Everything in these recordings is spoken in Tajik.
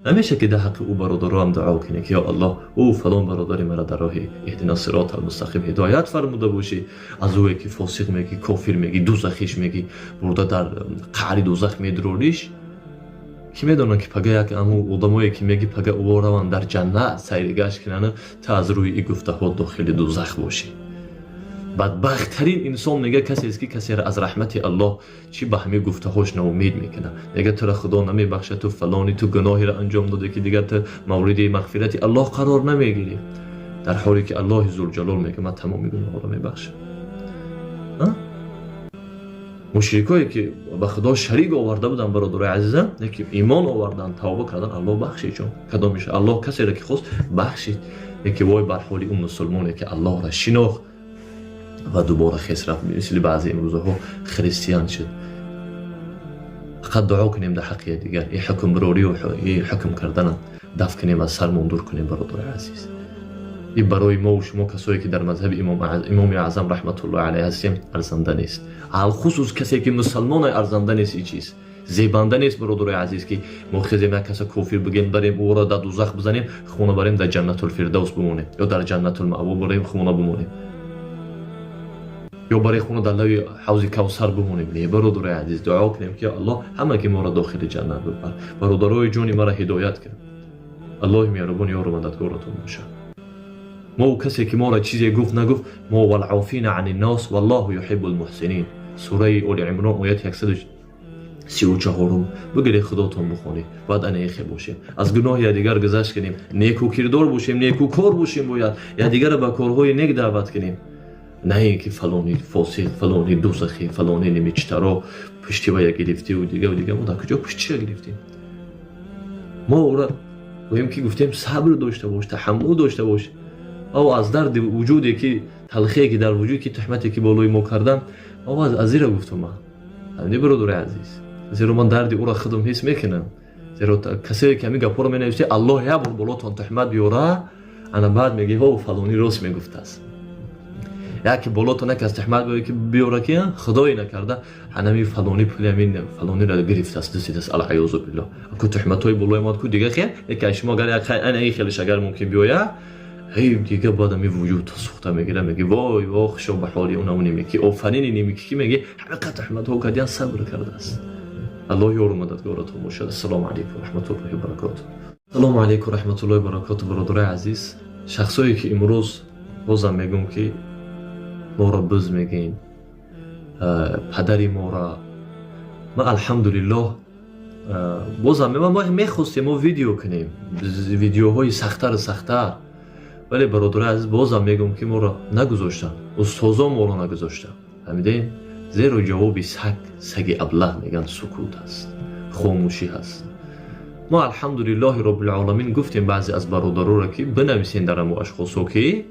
Намеша ки дар ҳаққи ӯ бародароам дуо кунӣ, ки ё Аллоҳ, ӯ фалон бародари мара дар роҳи иҳдина сирота алмустақим ҳидоят фармуда бошӣ, аз ӯе ки фосиқ мегӣ, кофир мегӣ, дузахиш мегӣ, бурда дар қаъри дузах медрориш. Ки медонад, ки пага як аму одамое ки мегӣ, пага ӯ раванд дар ҷаннат сайри гашт кунанд, та аз рӯи и гуфтаҳо дохили дузах бошӣ. Бадбахттарин инсон, мега, касест, ки касеро аз раҳмати Аллоҳ чӣ ба ҳамин гуфтаҳош ноумед мекунад. Мега, тура Худо намебахшад, ту фалони, ту гуноҳеро анҷом доде, ки дигар ту мавриди мағфирати Аллоҳ қарор намегирӣ, дар ҳоле ки Аллоҳи Зулҷалол мега, ман тамоми гуноҳҳоро мебахшам. Мушрикое ки ба Худо шарик оварда буданд, бародарои азизам, ки имон оварданд, тавба карданд, Аллоҳ бахшид. Чун кадомиш Аллоҳ касеро ки хост, бахшид. Яке вой бар ҳоли он мусулмоне, ки Аллоҳро шинохт ва дубора хес рафт, мисли баъзе имрӯзаҳо христиан шуд. Фақат дуо кунем дар ҳаққи якдигар, и ҳукмрорию и ҳукм кардана дафт кунем, аз сармон дур кунем, бародарои азиз. И барои мову шумо, касое ки дар мазҳаби Имоми Аъзам раҳматуллоҳи алайҳ ҳастем, арзанда нест. Алхусус касе ки мусалмоне, арзанда нест, и чиз зебанда нест, бародарои азиз, ки мо хезем, як каса кофир бигем, барем ӯро дар дузах бизанем, хона барем, дар Ҷаннатулфирдавс бимонем ё дар Ҷаннатулмаъво барем, хона бимонем ё барои хона дар лави ҳавзи Кавсар бимонем. Не, бародарои азиз, дуо кунем, ки Аллоҳ ҳамаги моро дохили ҷаннат бибар, бародарои ҷони мара ҳидоят кун. Аллоҳи меҳрубон ёру мададгоратон бошад. Мо касе ки моро чизе гуфт, нагуфт, мо валъофина ани ннос, валлоҳу юҳиббу лмуҳсинин. Сураи Оли Имрон, ояти 134-ум бигиред, худотон бихонед. Бояд анехе бошем, аз гуноҳи якдигар гузашт кунем, некукирдор бошем, некукор бошем, бояд якдигарро ба корҳои нек даъват кунем, на ин ки фалони фосиқ, фалони дузахӣ, фалони немичтаро пушти вая гирифтиву дигаву дига. Мо дар куҷо пуштиша гирифтем? Мо ӯра гӯем, ки гуфтем, сабр дошта бош, таҳаммул дошта бош. Ав аз дарди вуҷуде ки талхие ки дар вуҷуд, ки туҳмате ки болои мо кардан, ав аз ира гуфтум ман, не, бародари азиз, зеро ман дарди ӯро худам ҳис мекунам. Зеро касое ки ҳамин гапҳоро менависед, Аллоҳ як бор болотон туҳмат биёра, ана баъд мегӯи, ҳо, фалонӣ рост мегуфтааст. Яке болотон як аз туҳмат биёра, ки худое накарда, ҳанами фалонӣ пули ҳамин фалониро гирифтааст, дусидааст, алъаёзу биллоҳ. Ку туҳматҳои болои мо ку дига хел, яке аз шумо агар як ана ин хелеш агар мумкин биёя, ҳей, дига баъд ами вуҷуд сухта мегира, меги, вой, во, хушо ба ҳоли унаму немеки офарини немеки, ки меги, ҳамиқа туҳматҳо кардиян, сабр кардааст. Аллоҳ ёру мададгоратон бошад. Ассалому алайкум раҳматуллоҳи баракоту. Ассалому алайкум раҳматуллоҳи баракоту. Бародарои азиз, шахсое ки имрӯз бозам мегӯм, ки моро буз мегӯем, падари мора, ма алҳамдулиллоҳ, бозам мо мехостем, мо видео кунем, видеоҳои сахтару сахттар, вале, бародарои азиз, бозам мегӯм, ки моро нагузоштанд, устозон моро нагузоштанд, фаҳмидем? Зеро ҷавоби саг, саги аблаҳ, мегӯянд, сукут аст, хомӯшӣ ҳаст. Мо, алҳамдулиллоҳи роббилоламин, гуфтем баъзе аз бародароро, ки бинависен дар амо ашхосо, ки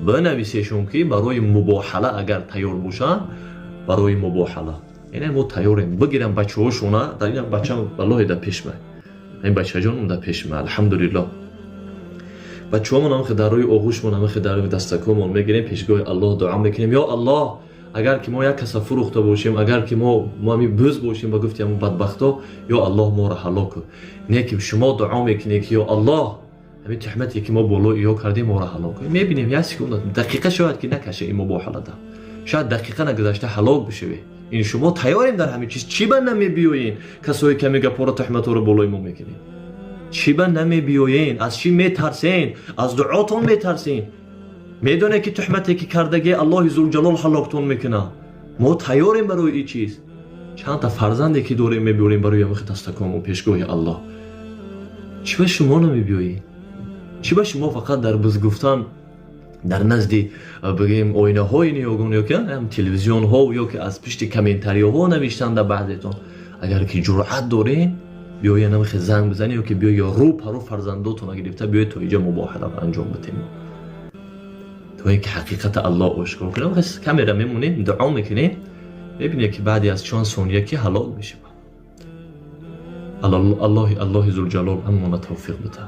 бинависешон, ки барои мубоҳала агар тайёр бошанд, барои мубоҳала яъне мо тайёрем, бигирам бачаҳошона. Дар ин бачам, валлоҳи, дар пешма, ин бачаҷонам дар пешма, алҳамдулиллоҳ, бачаҳомон ҳамахе дар рӯи оғӯшмон, ҳамахе дар рӯи дастакомон мегирем, пешгоҳи Аллоҳ дуо мекунем: ё Аллоҳ, агар ки мо як каса фурӯхта бошем, агар ки мо ҳами буз бошем, ба гуфти ҳамон бадбахто, ё Аллоҳ, моро ҳалок кун. Не ки шумо дуо мекунед, ки ё Аллоҳ, ҳамин туҳмате ки мо болои ё кардем, моро ҳалок кун. Мебинем, як секунда, дақиқа шояд ки накаша ин мубоҳалада, шояд дақиқа нагузашта ҳалок бишавед. Ин шумо тайёрем дар ҳамин чиз. Чӣ ба намебиёен, касое ки ҳамин гапҳоро, туҳматҳоро болои мо мекунед? Чӣ ба намебиёен? Аз чӣ метарсен? Аз дуотон метарсен? Медонед, ки туҳмате ки кардагӣ, Аллоҳи Зулҷалол ҳалоктон мекунад. Мо тайёрем барои ин чиз. Чандта фарзанде ки дорем, мебиёрем барои ҳамихи дастакомон пешгоҳи Аллоҳ. Чӣ ба шумо намебиёед? Чӣ ба шумо фақат дар буз гуфтан дар назди, бигӯем, оинаҳои ниёгон ё ки телевизионҳо ё ки аз пишти комментариёҳо навиштан? Дар баъзетон агар ки ҷуръат дорен, биёя, намихе занг бизанед ё ки биё рӯ паро фарзандотона гирифта биёед, то иҷа мубоҳала анҷом битем, то ин ки ҳақиқата Аллоҳ ошкор кунем. Камера мемонем, дуо мекунем, мебинед, ки баъди аз чанд сония ки ҳалок мешавад. Аллоҳи Зулҷалол ҳамона тавфиқ бита.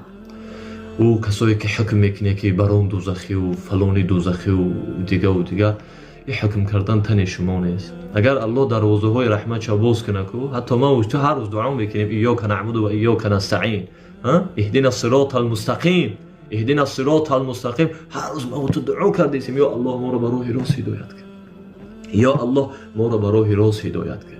Ӯ касое ки ҳукм мекунед, ки барон дузахиву фалони дузахиву дигаву дигар, ин ҳукм кардан тани шумо нест. Агар Аллоҳ дарвозаҳои раҳматша боз куна ку, ҳатто ман ту ҳар рӯз дуо мекунем: ийёка наъбуду ва ийёка настаъин. Иҳдина сирота алмустақим, иҳдина сирота алмустақим. Ҳар рӯз ма ту дуо кардесем: ё Аллоҳ, моро ба роҳи рост ҳидоят кун, ё Аллоҳ, моро ба роҳи рост ҳидоят кун.